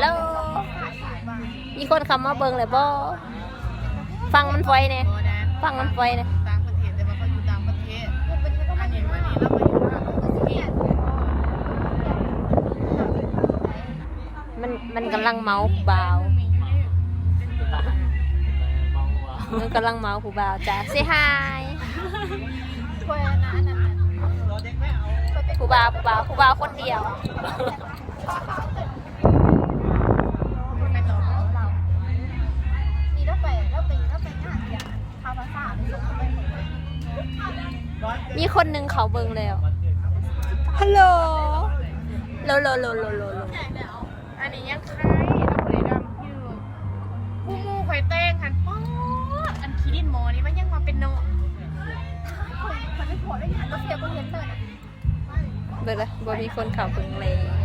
ໂລ ມີຄົນເຂົ້າມາເບິ່ງແລ້ວບໍ່? ຟັງມັນຟອຍແດ່ ຟັງມັນຟອຍແດ່. ຕ່າງປະເທດ ແຕ່ວ່າເຂົາຢູ່ຕ່າງປະເທດ. ອັນນີ້ ອັນນີ້ລາວໄປຢູ່ລາວ ມັນ ມັນກຳລັງເມົາຜູ້ບ່າວ ມັນກຳລັງເມົາຜູ້ບ່າວຈ້າ. Say hi ຜູ້ບ່າວ ຜູ້ບ່າວ ຜູ້ບ່າວຄົນດຽວ. ມີຄົນໜຶ່ງເຂົ້າເບິ່ງແລ້ວ. ຮັລໂຫຼ ໂລ ໂລ ໂລ ໂລ ໂລ ໂລ. ອັນນີ້ຍັງຄາຍ ລາວບໍ່ໄດ້ດຳຢູ່. ຜູ້ໝູ່ຂ້ອຍແຕ່ງຫັ້ນ ປາດ ອັນຂີ້ດິນໝໍນີ້ມັນຍັງມາເປັນເນາະ. ເບິ່ງເດີ ບໍ່ມີຄົນເຂົ້າເບິ່ງແລ້ວ.